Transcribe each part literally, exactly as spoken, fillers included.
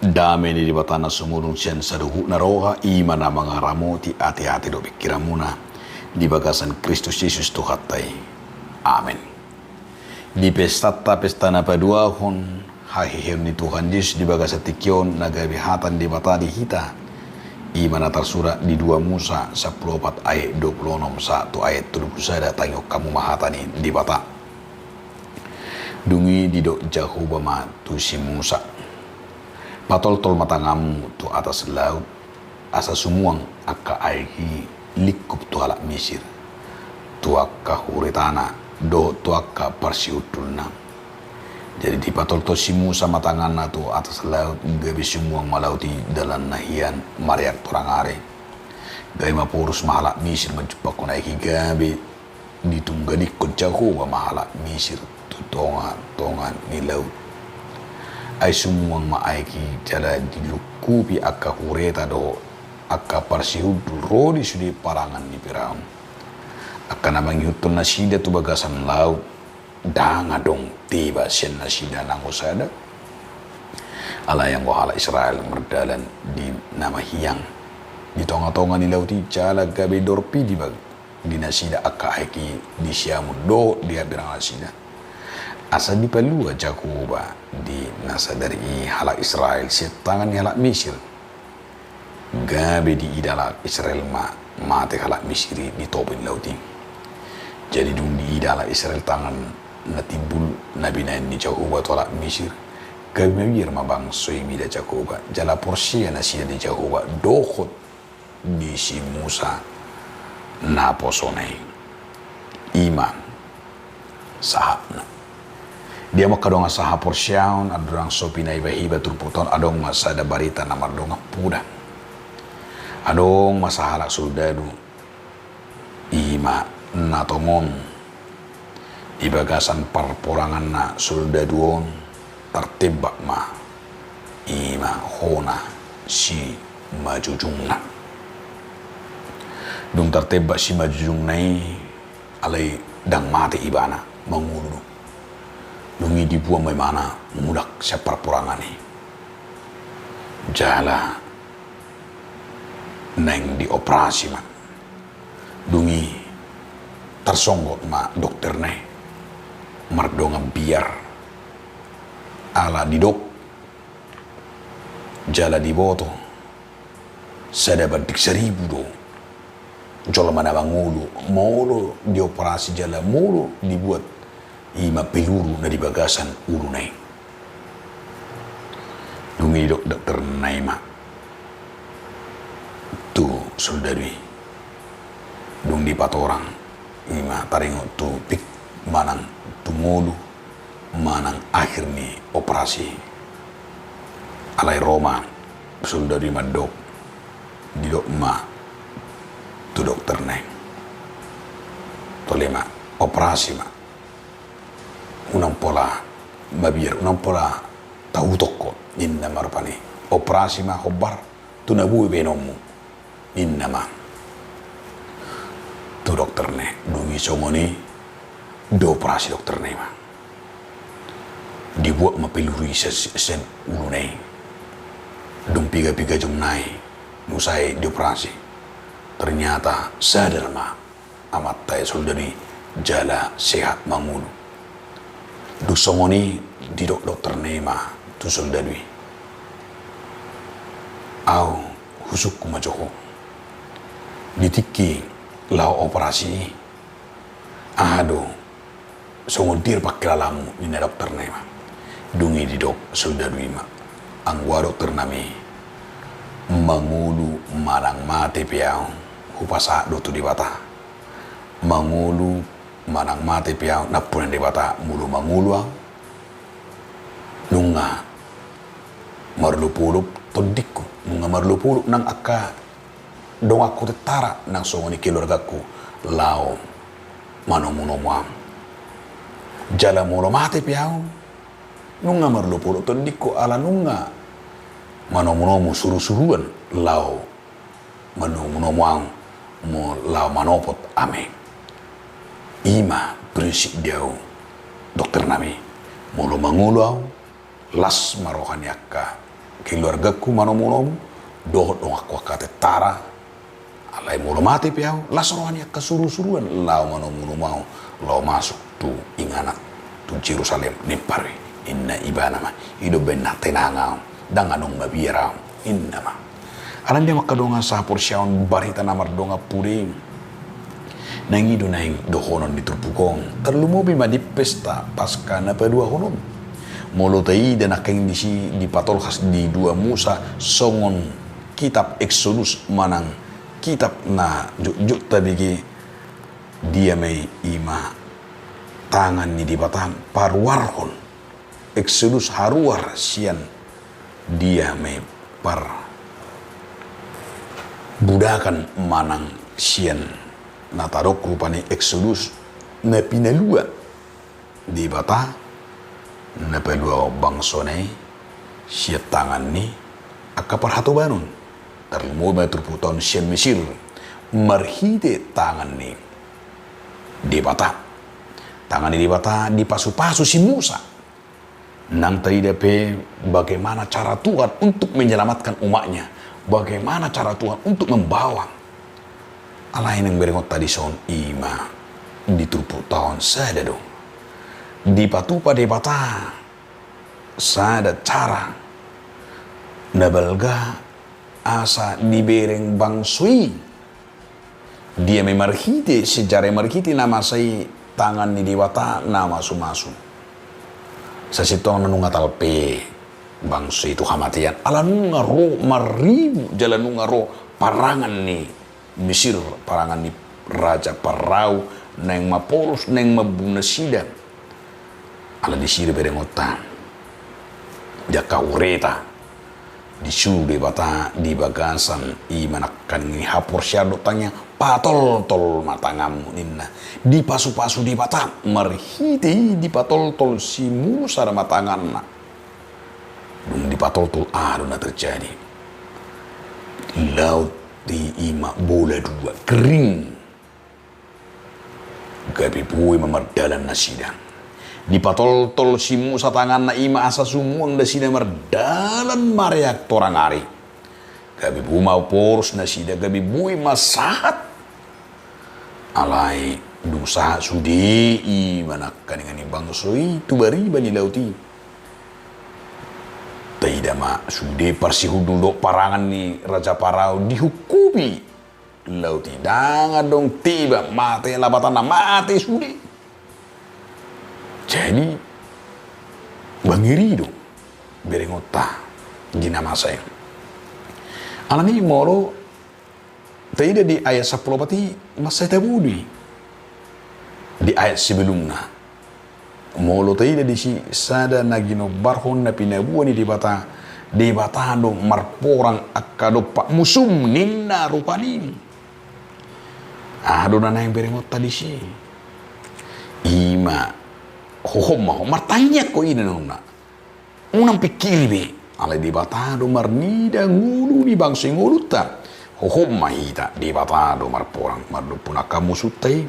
Dame ni Debata na sumurung sian saluhutna roha, i ma na mangaramoti ateate dohot pingkiranmuna di bagasan Kristus Jesus Tuhanta i. Amen. Di pestanta, pesta na paduahon haheheon ni Tuhan Jesus di bagasan tingki on na gabe hata ni Debata di hita, i ma na tarsurat di dua Musa sampulu opat ayat dua pulu onom sahat tu ayat tolu pulu sada. Tangihon hamu ma hata ni Debata. Dung i didok Jahowa ma tu si Musa: Patoltol ma tanganmu tu atas laut, asa sumuang angka aek i lingkup tu halak Misir, tu angka huretana dohot tu angka parsihundulna. Jadi dipatoltol si Musa ma tanganna tu atas laut, gabe sumuang ma laut i dalanna hian mareak torang ari. Gabe maporus ma halak Misir manjumpangkon aek i, gabe ditunggalikkon Jahowa ma halak Misir tu tongatonga ni laut. Ai sumuang ma aek i jala dilingkupi angka hureta dohot angka parsihundul ro di sude parangan ni Firaun. Angka na mangihuthon nasida tu bagasan laut, ndang adong teba sian nasida nanggo sada. Alai anggo halak Israel mardalan di na mahiang di tongatonga ni laut i, jala gabe dorpi di bag-, di nasida angka aek i di siamun dohot di hambirang nasida. Asa dipalua Jahowa di na sadari i halak Israel sian tangan ni halak Misir. Gabe diida halak Israel ma mate halak Misir i di topi ni laut i. Jadi dung diida halak Israel tangan na timbul na binahen ni Jahowa tu halak Misir, gabe mabiar ma bangso i mida Jahowa, jala porsea nasida di Jahowa dohot di si Musa naposona i. I ma sahatna. Dia ma angka dongan sahaporseaon, andorang so pinahibahibahon turpukta on, adong ma sada barita na mardongan poda. Adong ma sahalak soldadu, i ma na tongon di bagasan parporanganna soldadu on tartembak ma, i ma hona simajujungna. Dung tartembak simajujungna i, alai ndang mate ibana, mangolu do. Dung i dibuan ma ibana mulak sian parporangan i. Jala naeng dioperasi ma. Dung i tarsonggot ma dokterna i, mardongan biar. Ala didok jala diboto, sada banding saribu do jolma na mangolu molo dioperasi jala molo dibuat i ma peluru na di bagasan uluna i. Dung i didok dokterna i ma tu soldadu i, dung dipatorang, i ma taringot tu pik manang tu ngolu manang akhir ni operasi. Alai ro ma soldadu i mandok, didok ma tu dokterna i, tole ma, operasi ma. Unang pola mabiar, unang pola tautok ho, ninna ma rupani. Operasi ma hombar tu na bue baenonmu, ninna ma tu dokterna i. Dung i songon i dioperasi dokterna i ma. Dibuat ma peluru i sian, sian uluna i. Dung piga-piga jom nai, muse dioperasi, ternyata sadar ma amanta i, soldadu i, jala sehat mangolu. Dung songon i didok dokterna i ma tu soldadu i, au husungkun ma jo ho. Di tingki laho operasi i, aha do, songon dia do pangkilalaanmu, ninna dokterna i ma. Dung i didok soldadu i ma, anggo au dokternami, mangolu manang mate pe au, hupasahat do tu Debata. Mangolu manang mate pe au, nampuna Debata, molo mangolu au, nunga marolopolop tondingku, nunga marolopolop nang angka donganku tentara nang songon i keluargaku laho manomunomu au. Jala molo mate pe au, nunga marolopolop tondingku ala nunga manomunomu surusuruan laho manomunomu au, mo laho manopot ame. I ma prinsip di au dokternami. Molo mangolu au, las ma roha ni angka keluargaku manomunomu, dohot donganku angka tentara. Alai molo mate pe ahu, las roha ni angka surusuruan laho manomunomu ahu, laho masuk tu inganan, tu Jerusalem na imparui, ninna ibana ma. I do umbahen na tenang ahu, ndang adong mabiar ahu, ninna ma. Alani i, angka dongan sahaporseaon, barita na mardongan pudi i, naeng i do naeng dohonon di turpuk on, tarlumobi ma di pesta Paska na paduahon on. Molo taida nangkin disi dipatolhas di dua Musa songon kitab Exodus manang kitab na jotjot tabege, dia ma i, i ma tangan ni Debata paruarhon. Exodus haruar sian dia ma i, parbudakan manang sian na tadok rupani Exodus na pinalua Debata na paluahon bangsona i sian tangan ni angka parhatobanon. Tarlumobi ma turpukta on sian Mesir marhite tangan ni Debata. Tangan ni Debata dipasupasu si Musa. Nang taida pe bagaimana cara Tuhan untuk menyelamatkan umatnya, bagaimana cara Tuhan untuk membawa. Alai naeng berengonta dison, i ma di turpukta on sada do dipatupa Debata sada cara na balga asa dibereng bangso i. Dia ma i? Marhite sejarah i, marhite na masa i tangan ni Debata na masumasu. Sasintongna nunga talpe bangso i tu hamatean, ala nunga ro marribu jala nunga ro parangan ni Mesir, parangan ni raja Parao, naeng maporus, naeng mambunuh nasida. Ala disi do berengonta, di angka ureta disuru Debata di bagasan i ma nangkaning i haporseaon dohot tangiang, patoltol ma tanganmu, ninna. Dipasupasu Debata marhite i, dipatoltol si Musa ma tanganna. Dung dipatoltol, aha do na terjadi? Laut i, i ma bola dua, kering. Gabe boi ma mardalan nasida. Dipatoltol si Musa tanganna, i ma asa sumuang nasida mardalan mareak torang ari. Gabe boi ma porus nasida, gabe boi ma sahat. Alai dung sahat sude, i ma nangkaning i bangso i tu bariba ni laut i. Taida ma sude parsihundul dohot parangan ni raja Parao dihungkupi laut i, ndang adong teba, mate lapatanna, mate sude. Jadi bangiri do berengonta di na masa i. Alani i molo taida di ayat sampulu opat i, mansai tabo do i di ayat sebelumna. Molo taida disi sada na ginombarhon na pinaboa ni Debata, Debata do marporang angka dompak musum, ninna rupani. Aha do na naeng berengonta disi? I ma, hohom ma ho, martangiang ho, i ninna. Unang pingkiri be, alai Debata do marnida ngolu ni bangso i ngolunta. Hohom ma hita, Debata do marporang, mardompun angka musunta i.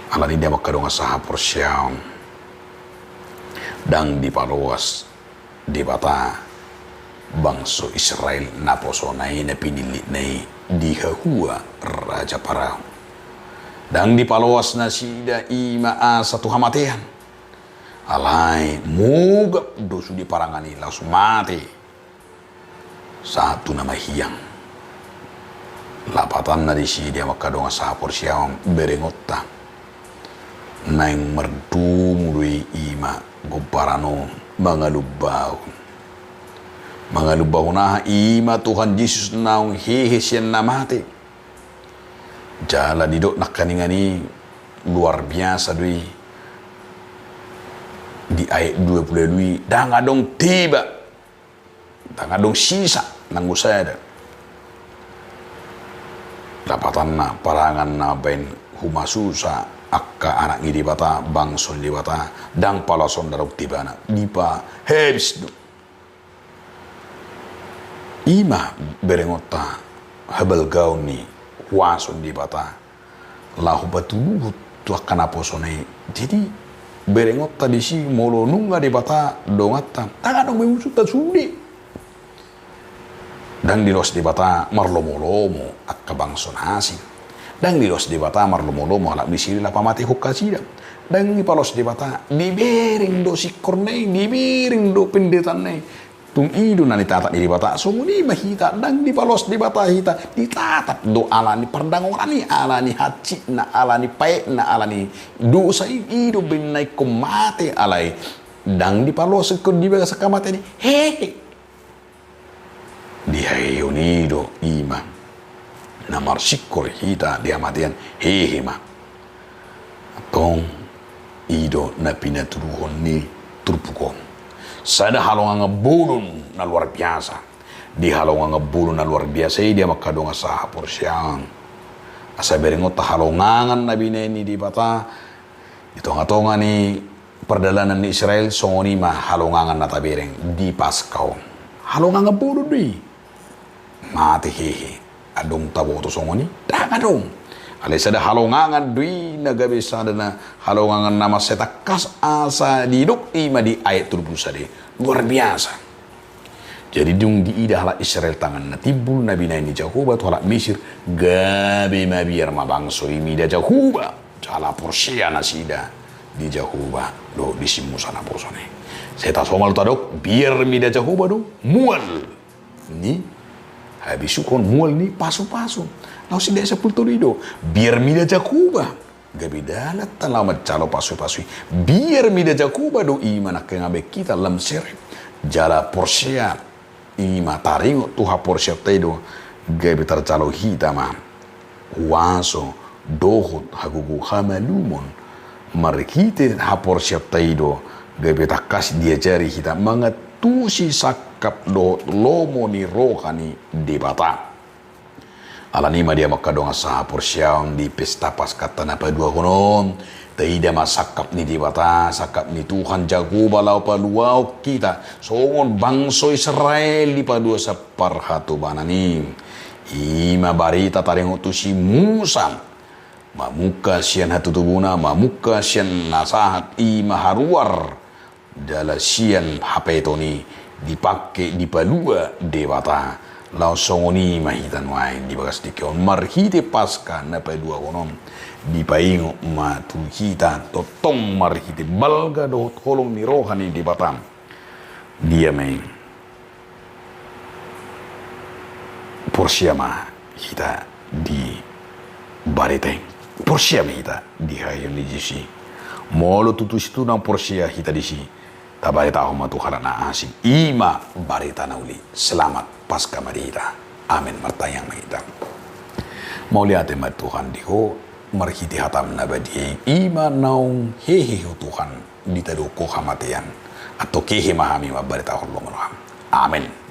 Alani i, angka dongan sahaporseaon, ndang dipaloas Debata bangso Israel naposona i, na pinillitna i di hahua raja Parao. Ndang dipaloas nasida, i ma asa tu hamatean. Alai mogap do sude parangan i, laos mate sahat tu na mahiang. Lapatanna disi, angka dongan sahaporseaon, berengonta, naeng mardomu do i, i ma gomparan on, mangalumbahon. Mangalumbahon aha? I ma Tuhan Jesus naung hehe sian na mate. Jala didok nangkaningan i luar biasa do i di ayat dua pulu ualu i, ndang adong teba, ndang adong sisa nanggo sada. Lapatanna, parangan na baen humasusa angka anak ni Debata, bangso ni Debata, ndang paloashon, ndang adong tebana, dipahabis do. I ma berengonta habalgaon ni huaso ni Debata laho patuduhon tu angka naposona i. Jadi berengonta disi molo nunga Debata donganta, ndang adong be musunta sude. Ndang diloas Debata marlomolomo angka bangso na asing. Ndang diloas Debata marlomolomo halak Mesir i laho pamatehon nasida. Ndang dipaloas Debata, dibereng do singkorna i, dibereng do pendetanna i. Tung i do na nitatap ni Debata, songon i ma hita, ndang dipaloas Debata hita, ditatap do ala ni pardangonan i, ala ni hansitna, ala ni paetna, ala ni dosa i, i do umbahen na ingkon mate, alai ndang dipaloas ingkon di bagasan hamatean i, hehe. Dihehehon i do i ma na marsingkor hita di hamatean, hehe ma. Antong i do na pinatuduhon ni turpuk on. Sada halongangan bolon na luar biasa. Di halongangan bolon na luar biasa i, di hamu angka dongan sahaporseaon, asa berengonta halongangan na binahen ni Debata di tongatonga ni pardalanan ni Israel, songon i ma halongangan na tabereng di Paska on. Halongangan bolon do i. Mate hehe. Adong taboto songon i? Ndang adong. Alai sada halongangan do i na gabe sada na halongangan na mansai tangkas, asa didok i ma di ayat tolu pulu sada i. Luar biasa. Jadi dung diida halak Israel tangan na timbul na binahen ni Jahowa tu halak Mesir, gabe mabiar ma bangso i mida Jahowa. Jala porsea nasida di Jahowa dohot di si Musa naposona i. Sai tasomal tadok, biar mida Jahowa do mual ni habisuhon, mual ni pasupasu. Laos di ayat sampulu tolu i do, biar mida Jahowa. Gabe dalan ta laho manjalo pasupasu i. Biar mida Jahowa do i ma nangkin gabe hita lam seret. Jala porsea i ma taringot tu haporseaonta i do, gabe tarjalo hita ma huaso dohot hagogoon, hamalumon. Marhite haporseaonta i do gabe tangkas diajari hita mangantusi sangkap dohot lomo ni roha ni Debata. Alani i ma di hamu angka dongan sahaporseaon, di pesta Paskanta na paduahon on, taida ma sangkap ni Debata, sangkap ni Tuhan Jahowa laho paluahon hita songon bangso Israel dipalua sian parhatobanan i. I ma barita taringot tu si Musa, mamungka sian hatutubuna, mamungka sian na sahat, i ma haruar jala sian hapeton i dipangke, dipalua Debata. Laos songon i ma hita nuaeng di bagas tingki on, marhite Paska na paduahon on, dipaingot ma tu hita tongtong marhite balga dohot holong ni roha ni Debata. Dia ma i? Porsea ma hita di barita i. Porsea ma hita di hahayuan ni Jesus i. Molo tutu situtu ndang porsea hita disi, tabaritahon ma tu halak na asing. I ma barita na uli. Selamat Paska ma di hita. Amen. Martangiang ma hita. Mauliate ma Tuhan di Ho marhite hataM na badia i, i ma naung hehe Ho Tuhan, ditadohon Ho hamatean. Antong hehe ma hami mambaritahon lomo ni rohaM. Amen.